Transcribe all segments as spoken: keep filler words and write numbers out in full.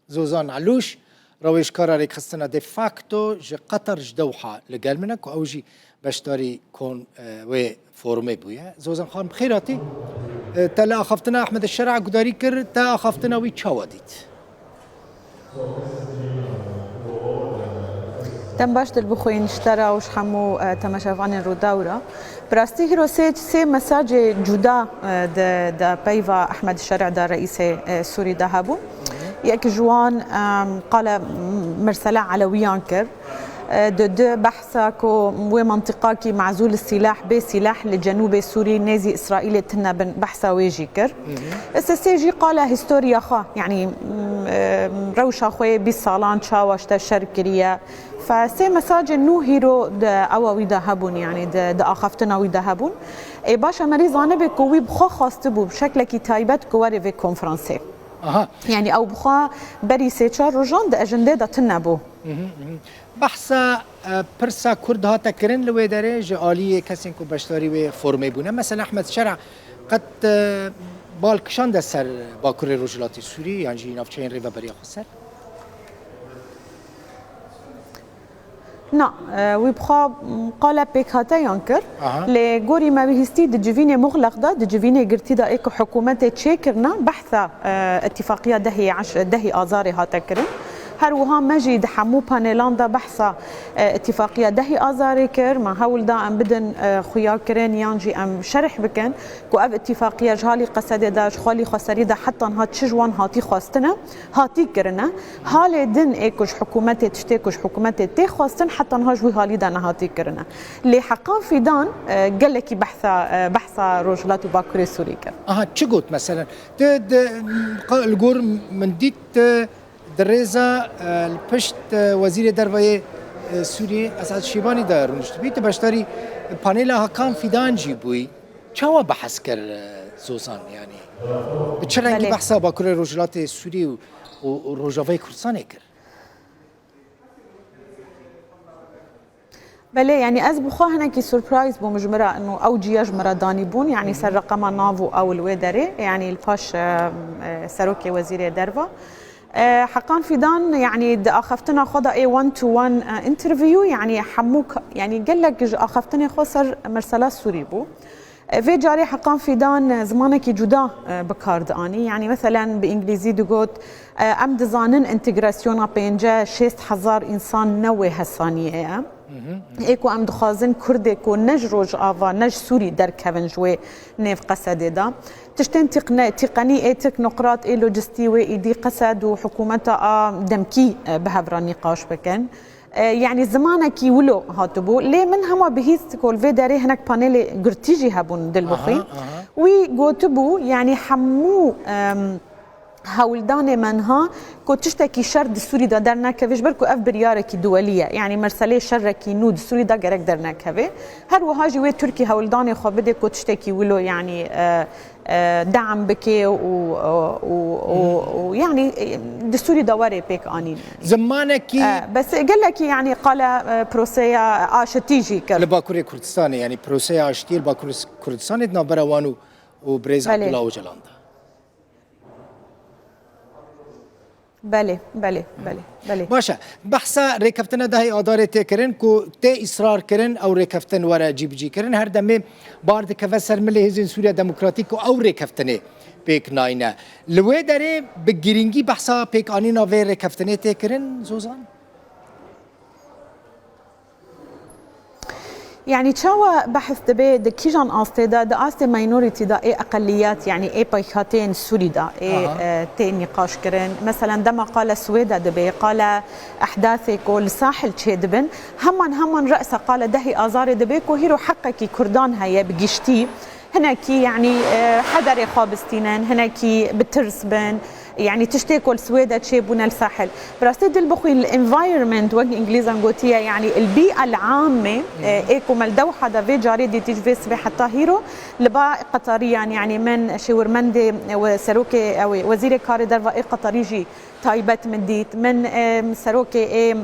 Zozan Elûş, rawêjkara rêkxistina De Facto ji Qatar, ji Dewha li gel min e, ku ew jî beşdarî kon, e, wê forumê bûye. Zozan Xan, bi xêr hatî. E, te li axaftina Ehmed Şer'a gudarî kir, te axaftina wî çawa dît? Dem baş dilbixwîn ji te re û ji hemû, e, temaşevanên Rûdaw re. Bi rastî hîro sê, sê mesajê cuda, e, di, di peyva Ehmed Şer'a de, reîsê, e, Sûrî de hebû. Yek ji wan, em, qala mirsela Elewiyan kir. E, di du behsa ku wê mentiqakî mezûl sîlah, bê sîlah li cenûbê Sûrî nêzî Îsraîlê tune bin, behsa wê jî kir. Sê sê jî qala hîstoriya xwe, yanî, m, e, rewşa xwe yê bîst salan çawa ji te şer kiriye. Fe sê mesajên nû hîro di ewa wî de hebûn, yanî di, di axaftina wî de hebûn. Ê, baş, em erê zanibê ku wî bi xwe xwestibû bi şeklekî taybet ku were vê konferansê. Aha. Yanî ew bi xwe berî sê çar rojan di ejendê de tune bû. Mhm, mhm. Behsa, e, pirsa Kurd hate kirin li wê derê ji aliyê kesên ku beşdarî wê formê bûne. Mesela Ehmed Şer'a qet, e, bal kişande ser Bakurê Rojhilatê Sûrî yan jî navçeyên Rêveberiya Xweser? Na, e, wî bi xwe, m, qala pêkhateyan kir. Aha. Lê gorî me bihîstî di civînê muxleq de, di civînê girtî de ê ku hikûmetê çêkirine, behsa, e, îtîfaqiya dehê eş-, dehê Azarê hate kirin. Her wiha me jî di hemû panêlan de behsa, e, îtîfaqiya dehê Azarê kir. Me hewl da em bidin, e, xuyakirin yan jî em şerh bikin ku ev îtîfaqiya ji halî Qesedê de, ji xalî xweserî de heta niha çi ji wan hatî xwestine, hatî kirine. Halê din ê ku ji hikûmetê, tiştê ku ji hikûmetê tê xwestin, heta niha ji wî halî de nehatî kirine. Lê Heqan Fîdan, e, gelekî behsa, e, behsa Rojhilat û Bakurê Sûrî kir. Aha, çi got meselen? Ti, di, qa-, li gor min dît, ti di rêza, e, li pişt, e, Wezîrê Derve yê, e, Sûriyê Esad Şîbanî de rûniştibî, ti beşdarî panêla Hakan Fîdan jî bûyî. Çawa behs kir, e, Zozan, yanî? Bi çi rengî Belê. behsa Bakurê Rojhilatê Sûrî û, û, û Rojavayê Kurdistanê kir? Belê, yanî ez bi xwe hinekî surprise bûm ji min re, ino ew ciya ji min re danî bûn, yanî ser reqema nav û ew li wê derê, yanî li paş, e, e, serokê wezîrê derva. E, Heqan Fîdan, yanî di axaftina xwe de ê one to one, e, interview, yanî hemû ka-, yanî gelek ji axaftinê xwe ser mersela Sûrî bû. E, vê carê Heqan Fîdan, e, zimanekî cuda, e, bi kar dianî. Yanî, meselen, bi îngilîzî digot, e, em dizanin întegrasyona pênce şêst hezar însan ne wê hesaniyê ye. Ê ku em dixwazin Kurdê ku ne ji Rojava, ne ji Sûrî derkevin ji wê nêv Qesedê de. Tiştên tîqne-, tîqenî ê teknokrat, ê lojistî wê êdî Qesed û hikûmeta a demkî, e, bi hev re nîqaş bikin. E, yanî zimanekî wilo hatibû. Lê min hema bihîst ku li vê derê hinek panelê girtî jî hebûn dilbixwîn. Aha, aha. Wî gotibû, yanî hemû, em, hewldanê me niha ku tiştekî şer di Sûrî de dernekeve, ji ber ku ev biryarekî duwelî ye. Yanî merselê şerekî nû di Sûrî de gerek dernekeve. Her wiha jî wê Tirkî hewldanê xwe bide ku tiştekî wilo, yanî, e, e, deam bike û, û, û, û, û, yanî, e, di Sûrî de were pêk anîn. Zimanekî E, bes gelekî, yanî, qala, e, proseya aşitî jî kir. Li Bakurê Kurdistanê, yanî proseya aşitiyê li Bakurê Kurdistanê di navbera wan û, û birêz Belê. Abdullah Ocalan de. Belê, belê, belê, belê. Baş e. Behsa rêkeftina dehê Adarê tê kirin ku tê îsrar kirin ew rêkeftin were cîbicî kirin. Her demê bar dikeve ser milê Hêzên Sûriya Demokratîk ku ew rêkeftinê pêk nayne. Li wê derê bi girîngî behsa pêkanîna vê rêkeftinê tê kirin, Zozan? Yanî çawa behs dibe di kîjan astê de, di astê minority de, ê eqeliyet, yanî ê payxateyên Sûrî de, ê, Aha. e, tê nîqaş kirin. Meselen dema qala Swêde dibe, qala ehdasê ku li sahil çêdibin, heman heman re'sa qala dehê Azarê dibe ku hîro heqekî Kurdan heye bi giştî. Hinekî, yanî, e, hederê xwe bistînin, hinekî bi tirs bin. Yanî tiştê ku li Swêde çêbûne li sahil. Bi rastî dilbixwîn li environment, wek Îngilîzan gotiye, yanî el bî'a el ame, e, ê ku me li Dewha de vê carê dîtî ji vê sibê heta hîro, li ba Qetariyan, yanî min şêwirmendê, e, we-, serokê, ew ê, wezîrê karê derva ê Qetarî jî taybet min dît. Min, e, serokê ê,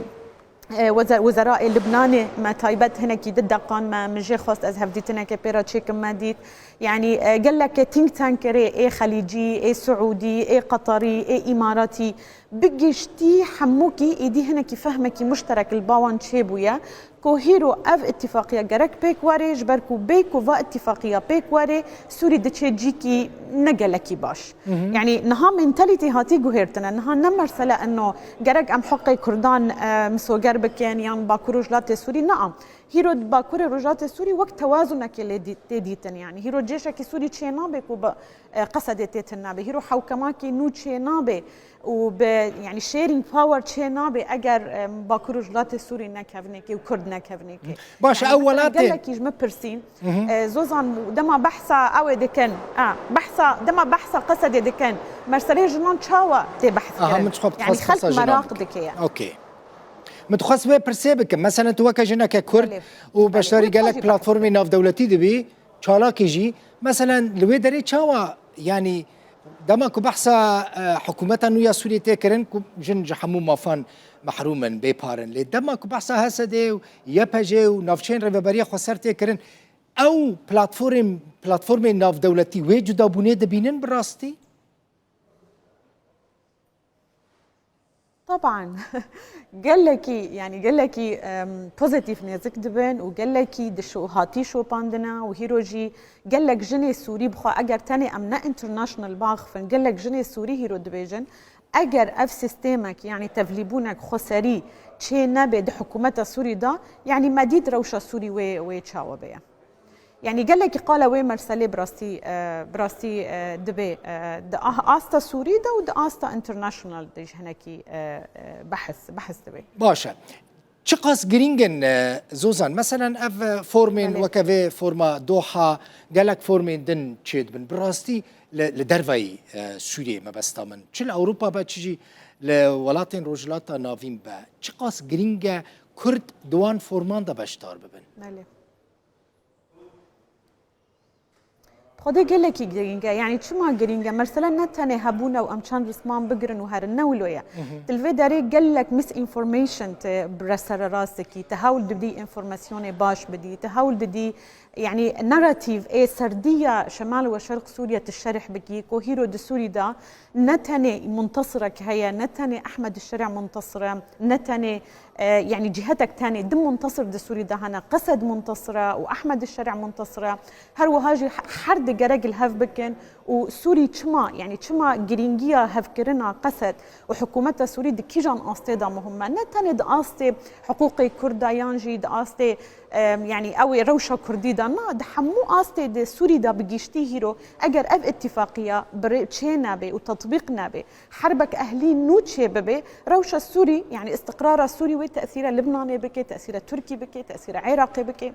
e, weze-, wezera ê Libnanê me taybet hinekî di deqan me, min jê xwest ez hevdîtineke pê re çêkim, me dît. Yanî, e, geleke think tankerê ê Xelîcî, ê Siûdî, ê Qetarî, ê Îmaratî Bi giştî hemûkî êdî hinekî fehmekî muşterek li ba wan çêbûye ku hîro ev îtîfaqiya gerek pêk were, ji ber ku bê ku va îtîfaqiya pêk were, Sûrî diçe cîkî ne gelekî baş. Yanî niha mentalîtî hatî guhêrtine. Niha ne mersele eno gerek em heqê Kurdan, e, misoger bikin yan Bakur Rojhilatê Sûrî. Niha hîro Bakurê Rojhilatê Sûrî wek tewazunekê lê dî-, tê dîtin. Yanî hîro cêşekî Sûrî çênabe ku bi, e, Qesedê tê tune be. Hîro hewkemakî nû çênabe û bi, yanî sharing power çênabe eger, e, Bakur Rojhilatê Sûrî nekevnekê û Kurd nekevnekê. Baş, yanî ew mesela welatê gelekî ji min pirsîn, e, Zozan, dema behsa ew ê dikin, a, behsa, dema behsa Qesedê dikin, meseleyê jinan çawa tê behs kirin? Aha, min dixwest, yanî dixwest xelk behsa jinan meraq bikim. Dike ya. Okey. Min dixwest wê pirsê bikim. Meselen tu weke jineke Kurd Belê. Û Belê, beşdarî wê gelek pajî platformê navdewletî dibî, çalakî jî. Meselen li wê derê çawa, yanî dema ku behsa, e, hikûmeta nû ya Sûriyê tê kirin ku jin ji hemû mafan mehrûm in, bêpar in. Lê dema ku behsa H S D û Y P G û navçeyên Rêveberiya Xweser tê kirin, ew platform-, platformên navdewletî wê cudabûnê dibînin bi rastî? Taban. Gelekî, yanî gelekî, em, pozîtîf nêzik dibin û gelekî dişo-, hatî şopandine û hîro jî gelek jinê Sûrî bixwe eger tenê em ne international baxifin, gelek jinê Sûrî hîro dibêjin, eger ev sîstemek, yanî tevlîbûnek xweserî çê nebe di hikûmeta Sûrî de, yanî me dît rewşa Sûrî wê, wê çawa beye. Yanî gelekî qala wê merselê bi rastî, e, bi rastî, e, dibe, e, di ah-, asta Sûrî de û di asta international de jî hinekî, e, e, behs, behs dibe. Baş e. Çiqas girîng in, e, Zozan? Meselen ev, e, formên Belê. Weke vê forma Doha, gelek formên din çêdibin. Bi rastî li, li derveyî, e, Sûriyê mebesta min. Çi li Ewropa be, çi jî li welatên Rojhilata Navîn be. Çiqas girîng e Kurd di wan forman de beşdar bibin? Belê. Xwedê gelekî girîng e. Yanî çima girîng e? Mersele ne tenê hebûn e û em çend risman bigirin û herin, ne wilo ye. Tu li vê derê gelek misinformation te bi re sererast dikî, te hewl didî înformasyonê baş bidî, te hewl didî, yanî narrative ê serdî ya Şemal we Şerq Sûriye tu şerh bikî, ku hîro di Sûrî de ne tenê muntasirek heye, ne tenê Ehmed Şerî muntasir e, ne tenê E, yanî cihetek tenê di muntasir di Sûrî de hene, Qesed muntasir e û Ehmed Şerî muntasir e. Her wiha jî he-, her di gerek li hev bikin û Sûrî çima, yanî çima girîngiya hevkirina Qesed û hikûmeta Sûrî di kîjan astê de muhim e? Ne tenê di astê hiqûqê Kurd de yan jî di astê, e, yanî ew ê rewşa Kurdî de, na, di hemû astê di Sûrî de bi giştî hîro eger ev îtîfaqiya bi rê çê nebe û tetbîq nebe, herbek ehlî nû çê bibe, rewşa Sûrî, yanî îstiqrara Sûrî wê tesîra Libnanê bike, tesîra Tirkî bike, tesîra Iraqê bike.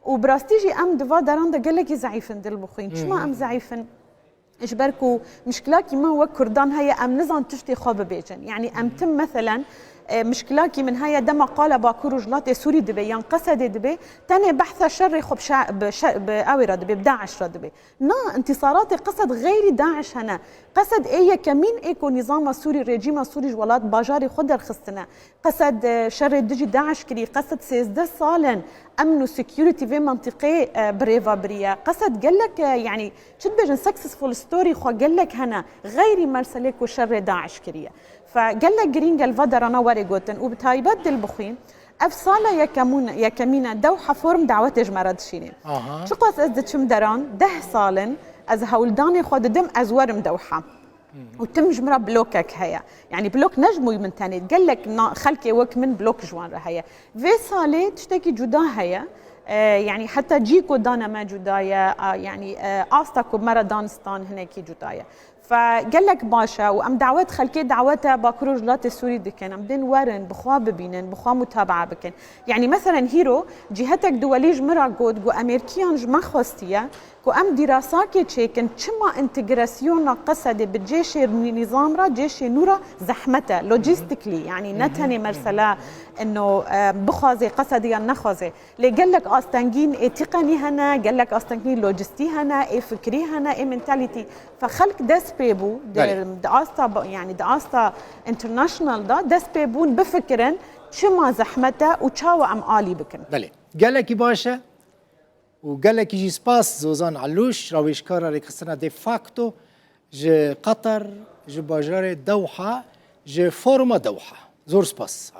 Û bi rastî jî em di va deran de gelekî zeîf in, Dilbixwîn. Çima em zeîf in? Ji ber ku mişkilakî me wek Kurdan heye, em nizan tiştê xwe bibêjin. Yanî em tim, meselen, e, mişkilakî min heye, dema qala Bakur Rojhilatê Sûrî dibe yan Qesedê dibe, tenê behsa şerê xwe bi şa-, bi şe-, bi ew ê re dibe, bi DAIŞ re dibe. Na, întîsaratê Qesed xeyrî DAIŞ hene. Qesed ê yekemîn ê ku nîzama Sûrî, rejîma Sûrî ji welat bajarê xwe derxistine. Qesed, e, şerê dijî DAIŞ kirî. Qesed sêzdeh sal in emn û security vê mentiqê, e, bi rêva biriye. Qesed gelek, e, yanî çi dibêjin, successful story xwe gelek hene. Xeyrî merselê ku şerê DAIŞ kiriye. Fe gelek girîng e li va derana were gotin û bi taybet Dilbixwîn, ev sala yekemûn-, yekemîn e Dewha Forum dawetê ji me re dişînê. Aha. Çiqas ez diçim deran, deh sal in ez hewldanê xwe didim, ez werim Dewha. Û tim ji min re blokek heye. Yanî blok ne ji bo min tenê, gelek na-, xelkê wek min blok ji wan re heye. Vê salê tiştekî cuda heye. E, yanî heta cî ku dane me cuda ye, a, yanî, e, asta ku me re dan stan hinekî cuda ye. Fe gelek baş e û em dawet, xelkê dawete Bakur Rojhilatê Sûrî dikin. Em dên werin, bi xwe bibînin, bi xwe mutabaa bikin. Yanî meselen hîro cihetek duwelî ji min re got, got, Amerîkiyan ji me xwestiye ku em dîrasakê çêkin, çima întegrasyona Qesedê bi cêşê nî-, nîzam re, cêşê nû re zehmet e, logistically, yanî ne tenê mesela ino, e, bixwaze Qesedê yan nexwaze. Lê gelek astengîn ê tîqenî hene, gelek astengî lojistî hene, ê fikrî hene, ê mentality. Fe xelk dest pê bû, di, Belê. di asta ba-, yanî di asta international de dest pê bûn bifikirin, çima zehmet e û çawa em alî bikin. Belê. Gelekî baş e û gelekî jî spas Zozan Elûş, rawêjkara rêxistina de facto ji Qatar, ji bajarê Dewha, Ji Foruma Dewha. Zor spas.